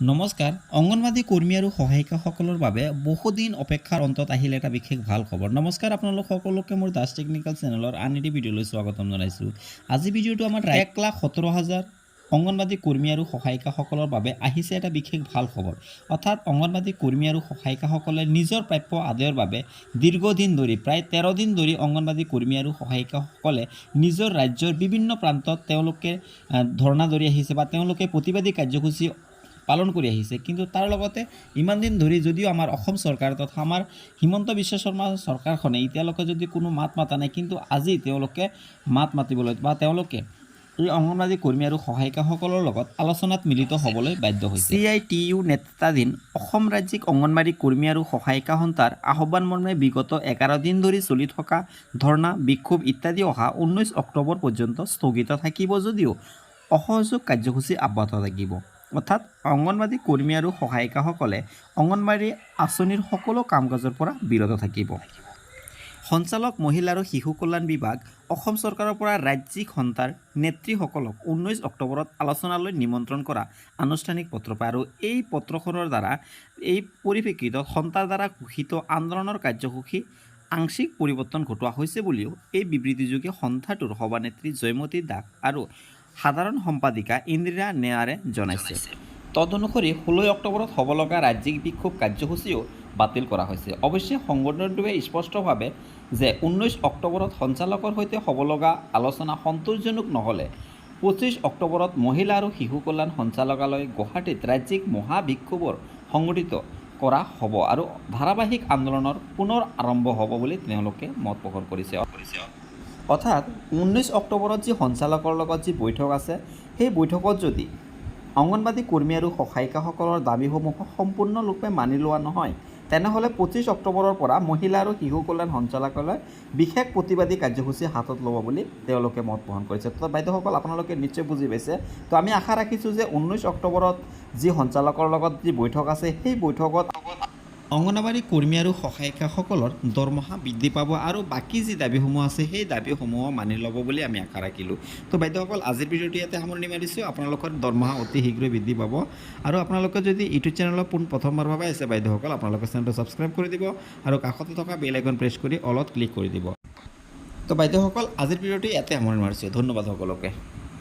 নমস্কাৰ। অংগনবাদী কৰ্মী আৰু সহায়িকাসকলৰ বাবে বহুদিন অপেক্ষাৰ অন্তত আহিল এটা বিশেষ ভাল খবৰ। নমস্কাৰ, আপোনালোক সকলোকে মোৰ দাস টেকনিকেল চেনেলৰ আন এটি ভিডিঅ'লৈ স্বাগতম জনাইছোঁ। আজি ভিডিঅ'টো আমাৰ 1,17,000 অংগনবাদী কৰ্মী আৰু সহায়িকাসকলৰ বাবে আহিছে এটা বিশেষ ভাল খবৰ। অৰ্থাৎ অংগনবাদী কৰ্মী আৰু সহায়িকাসকলে নিজৰ প্ৰাপ্য আদায়ৰ বাবে দীৰ্ঘদিন ধৰি, প্ৰায় 13 দিন ধৰি অংগনবাদী কৰ্মী আৰু সহায়িকাসকলে নিজৰ ৰাজ্যৰ বিভিন্ন প্ৰান্তত তেওঁলোকে ধৰ্ণা ধৰি আহিছে বা তেওঁলোকে প্ৰতিবাদী কাৰ্যসূচী পালন কৰি আহিছে। কিন্তু তাৰ লগতে ইমান দিন ধৰি যদিও আমাৰ অসম চৰকাৰ তথা আমাৰ হিমন্ত বিশ্ব শৰ্মা চৰকাৰখনে এতিয়ালৈকে যদি কোনো মাত মাতা নাই, কিন্তু আজি তেওঁলোকে মাত মাতিবলৈ বা তেওঁলোকে এই অংগনবাদী কৰ্মী আৰু সহায়িকাসকলৰ লগত আলোচনাত মিলিত হ'বলৈ বাধ্য হৈছে। চিআইটিইউ নেতৃত্বাধীন অসম ৰাজ্যিক অংগনবাড়ী কৰ্মী আৰু সহায়িকা সন্থাৰ আহ্বান মৰ্মে বিগত 11 দিন ধৰি চলি থকা ধৰ্ণা, বিক্ষোভ ইত্যাদি অহা 19 অক্টোবৰ পৰ্যন্ত স্থগিত থাকিব যদিও অসহযোগ কাৰ্যসূচী অব্যাহত থাকিব। অৰ্থাৎ অংগনবাদী কৰ্মী আৰু সহায়িকাসকলে অংগনবাড়ী আঁচনিৰ সকলো কাম কাজৰ পৰা বিৰত থাকিব। সঞ্চালক, মহিলা আৰু শিশু কল্যাণ বিভাগ, অসম চৰকাৰৰ পৰা ৰাজ্যিক সন্থাৰ নেত্ৰীসকলক 19 অক্টোবৰত আলোচনালৈ নিমন্ত্ৰণ কৰা আনুষ্ঠানিক পত্ৰ পায় আৰু এই পত্ৰখনৰ দ্বাৰা এই পৰিপ্ৰেক্ষিতত সন্থাৰ দ্বাৰা ঘোষিত আন্দোলনৰ কাৰ্যসূচী আংশিক পৰিৱৰ্তন ঘটোৱা হৈছে বুলিও এই বিবৃতিযোগে সন্থাটোৰ সভানেত্ৰী জয়মতী দাস আৰু সাধাৰণ সম্পাদিকা ইন্দিৰা নেয়াৰে জনাইছে। তদনুসৰি 16 অক্টোবৰত হ'ব লগা ৰাজ্যিক বিক্ষোভ কাৰ্যসূচীও বাতিল কৰা হৈছে। অৱশ্যে সংগঠনটোৱে স্পষ্টভাৱে যে 19 অক্টোবৰত সঞ্চালকৰ সৈতে হ'ব লগা আলোচনা সন্তোষজনক নহ'লে 25 অক্টোবৰত মহিলা আৰু শিশু কল্যাণ সঞ্চালকালয়, গুৱাহাটীত ৰাজ্যিক মহাবিক্ষোভৰ সংগঠিত কৰা হ'ব আৰু ধাৰাবাহিক আন্দোলনৰ পুনৰ আৰম্ভ হ'ব বুলি তেওঁলোকে মত পোষণ কৰিছে। অৰ্থাৎ 19 অক্টোবৰত যি সঞ্চালকৰ লগত যি বৈঠক আছে, সেই বৈঠকত যদি অংগনবাদী কৰ্মী আৰু সহায়িকাসকলৰ দাবীসমূহ সম্পূৰ্ণৰূপে মানি লোৱা নহয়, তেনেহ'লে 25 অক্টোবৰৰ পৰা মহিলা আৰু শিশু কল্যাণ সঞ্চালকালয় বিশেষ প্ৰতিবাদী কাৰ্যসূচী হাতত ল'ব বুলি তেওঁলোকে মত পোষণ কৰিছে। তো বাইদেউসকল, আপোনালোকে নিশ্চয় বুজি পাইছে। তো আমি আশা ৰাখিছোঁ যে 19 অক্টোবৰত যি সঞ্চালকৰ লগত যি বৈঠক আছে, সেই বৈঠকত অংগনবাড়ী কৰ্মী আৰু সহায়িকাসকলৰ দৰমহা বৃদ্ধি পাব আৰু বাকী যি দাবীসমূহ আছে, সেই দাবীসমূহ মানি ল'ব বুলি আমি আশা ৰাখিলোঁ। তো বাইদেউসকল, আজিৰ ভিডিঅ'টো ইয়াতে সামৰণি মাৰিছোঁ। আপোনালোকৰ দৰমহা অতি শীঘ্ৰে বৃদ্ধি পাব আৰু আপোনালোকে যদি ইউটিউব চেনেলত পোন প্ৰথমবাৰ বাবে আহিছে বাইদেউসকল, আপোনালোকে চেনেলটো ছাবস্ক্ৰাইব কৰি দিব আৰু কাষতে থকা বেল আইকন প্ৰেছ কৰি অলত ক্লিক কৰি দিব। তো বাইদেউসকল, আজিৰ ভিডিঅ'টো ইয়াতে সামৰণি মাৰিছোঁ। ধন্যবাদ সকলোকে।